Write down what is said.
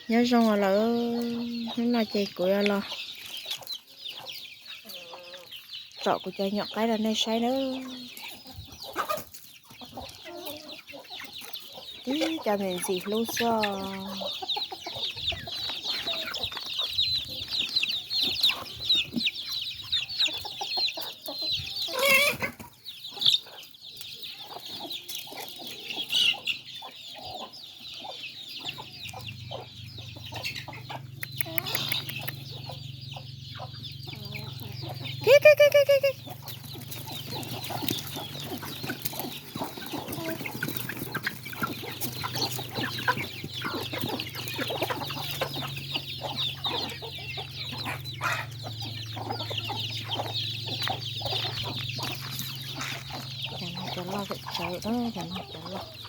Nyob zoo os lawm, hnub no ces kuv yuav los tsom kuv cov nyuam qaib rau nej saib nawb. Tib cov ntxim ntxim hlub xwb os. Cov no cov loj tawm tsawv, cov no cov loj.